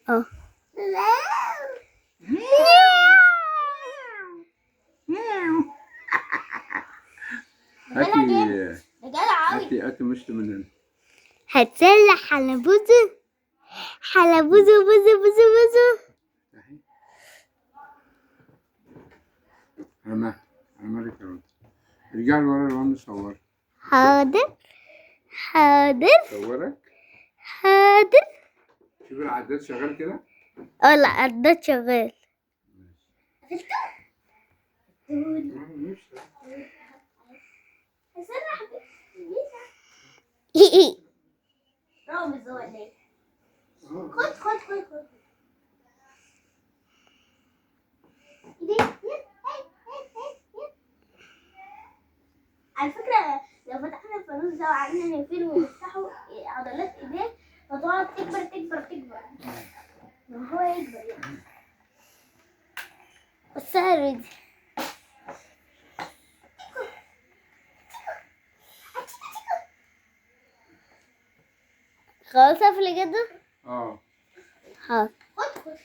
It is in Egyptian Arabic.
اه. هاتي. ده جدع قوي. هاتي هاتي مشط من هنا. هتسلح على بوزو، على بوزو بوزو بوزو بوزو. اهي. على على مالك يا رب. ارجع لورا لورا نصور. حاضر حاضر. صورك. حاضر. شوف العداد شغال كده؟ اه لا العداد شغال. رامز هو اللي خد خد خد خد. على فكرة لو فتحنا الفانوس ده وقعدنا نقفله ونفتحه عضلات ايديه هتقعد تكبر تكبر تكبر. ما هو يكبر يعني. بس دي خلاص قفل كده؟ اه. حاضر. خد خد.